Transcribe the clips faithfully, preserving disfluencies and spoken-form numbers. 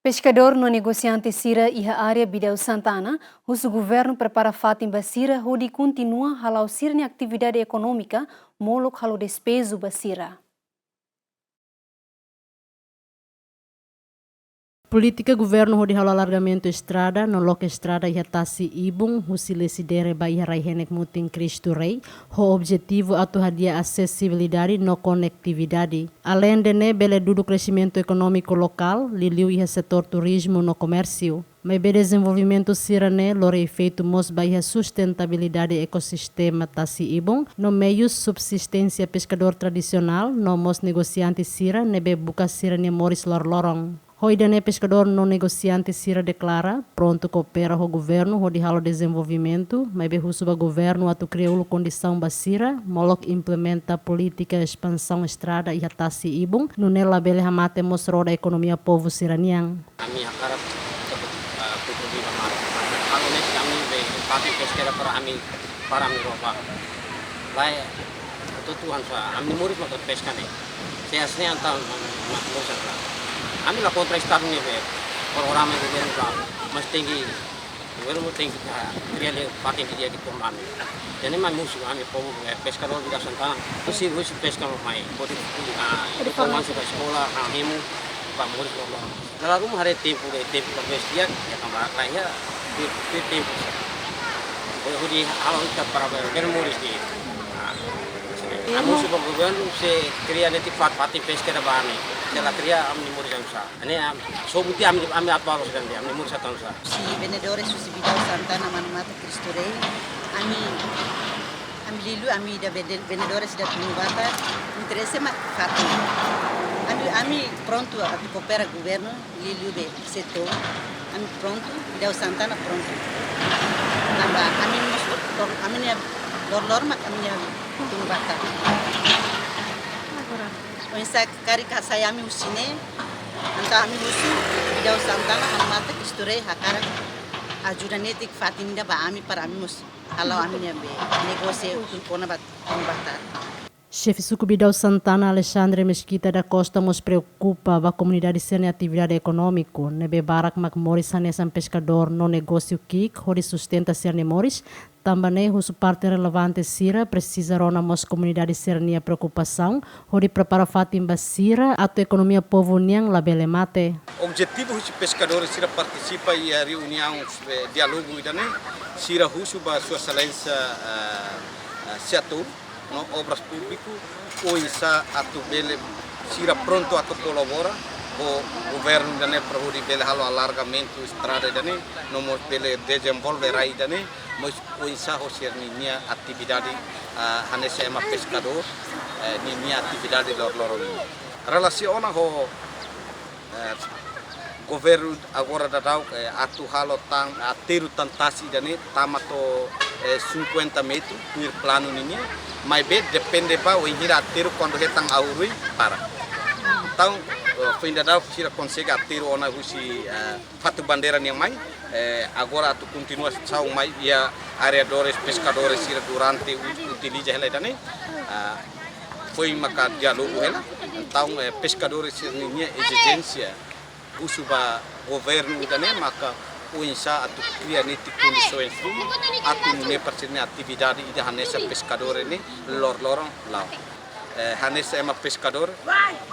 Peskadór no negosiante sira iha área Bidau Santana husu governu prepara fatin ba sira hodi kontinua hala'o sira-nia atividade ekonómika, molok halo despeju ba sira. Polítika governu hodi halo alargamentu estrada no loke estrada iha tasi ibun husi Lecidere ba iha rai-henek mutin Cristo Rei, ho objetivu atu hadi'a asesibilidade no konetividade. Aleinde ne'e, bele dudu kresimentu ekonómiku lokál, liuliu iha setór turizmu no komérsiu. Maibé dezenvolvimentu sira-ne'e lori efeitu mós ba iha sustentabilidade ekosistema tasi ibun, no meius subsisténsia peskadór tradisionál, no mós negosiante sira ne'ebé buka sira-nia moris loroloron. Ho ida-ne'e peskadór no negosiante sira deklara prontu koopera ho governu hodi halo dezenvolvimentu, maibé husu ba governu atu kria uluk kondisaun ba sira, molok implementa polítika espansaun estrada iha tasi ibun, nune'e labele hamate mós roda ekonomia povu sira-nian. Ami hakarak atu, ah, kontribui ba mar. Halo ne'e ami be fatin peskera para ami, para ami rua ba. Lae, atu Tuhan sa, ami moris maka peska ne'e. Se hanesan ne'e entaun, ma, ma, moris sa. Ami la kontra Estadu nia be programa governu ba, mas tenke, governu tenke, ah, kria liu fatin di'ak di komami. Jadi mai musu ami povu, eh, peskadór Bidau Santana. Husi, husi peska mai, hodi, ah, hodi forma, forma ba eskola, ah, hemu, ba moris ba. Dala ruma haree tempu, de tempu ba bes di'ak, ya kan ba, ya, de, de tempu sa. Hodi, hodi halo ita para be, bele moris di'ak. Ah, ami husu ba governu sei kria netik fat-, fatin peskera ba ami. Se la kria ami moris sa. Ne'e, am, so buti ami, ami atu halo sa, ami moris sa tan sa. Husi vendedores husi Bidau Santana, Manu Mata, Cristo Rei. Ami, ami liuliu, ami ida vende-, vendedores ida Tunu Batar, interese mak fatin. Ami, ami prontu atu koopera governu, liuliu be setór. Ami prontu, Bidau Santana prontu. Tanba ami mós, ami-nia loroloron mak ami-nia Tunu Batar. Oinsá karik hasai ami husi ne'e, entaun ami husu Bidau Santana, Manu Mata, Cristo Rei hakarak ajuda netik fatin ida ba ami para ami mós halo ami-nia be negósiu kona-ba Tunu Batar. Xefe Suku Bidau Santana, Alexandre Mesquita da Costa, mós preokupa ba komunidade sira-nia atividade ekonómiku, ne'ebé barak mak moris hanesan peskadór no negósiu ki'ik hodi sustenta sira-nia moris. Tanba ne'e husu parte relevante sira presiza rona mós komunidade sira-nia preokupasaun, hodi prepara fatin ba sira atu ekonomia povu nian labele mate. Objetivu husi peskadór sira partisipa iha reuniaun, eh, diálogu ida-ne'e, sira husu ba Sua Exelénsia, eh, eh, setór no Obras Públiku, oinsá atu bele sira prontu atu kolabora ho governu ida-ne'e para hodi bele halo alargamentu estrada ida-ne'e, no mós bele dezenvolve rai ida-ne'e, mós oinsá ho sira-ninia atividade, ah, hanesan ema peskadór, eh, ninia atividade loroloron nian. Relasiona ho eh, governu agora daudaun, eh, atu halo tan, aterru tan tasi ida-ne'e, tama to'o, eh, cinquenta metru, tuir planu ninian, maibé depende ba wainhira aterru kuandu hetan aurui para. Entaun, eh, foin daudaun sira konsege aterru ona husi, eh, Fatu Bandeira nian mai, eh, agora atu kontinua sau mai iha arredores peskadores sira durante u-, utiliza hela ida-ne'e, ah, foin maka diálogu hela. Entaun, eh, peskadores sira-ninia ezijénsia husu ba governu ida-ne'e maka oinsá atu kria netik kondisoens ruma atu nune'e para sira-nia atividade ida hanesan peskadór ne'e loroloron la'o. Eh, hanesan ema peskadór,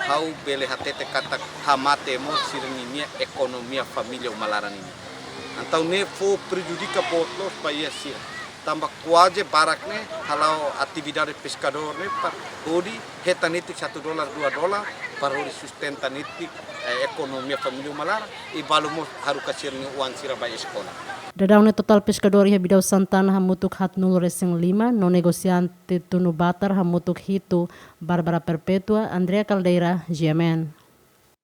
ha'u bele hatete katak hamate mós sira-ninia ekonomia família uma laran nian. Entaun ne'e fó prejudika boot loos ba iha sira. Tanba kuaze barak ne'e hala'o atividade peskadór ne'e para hodi hetan netik satu dolar, dua dolar, para hodi sustenta netik, eh, ekonomia família uma laran, i balu mós haruka sira-nia oan sira ba eskola. Daudaun ne'e totál peskadór iha Bidau Santana hamutuk haatnulu resin lima, no negosiante Tunu Batar hamutuk hitu, Bárbara Perpétua, Andrea Caldeira, G M N.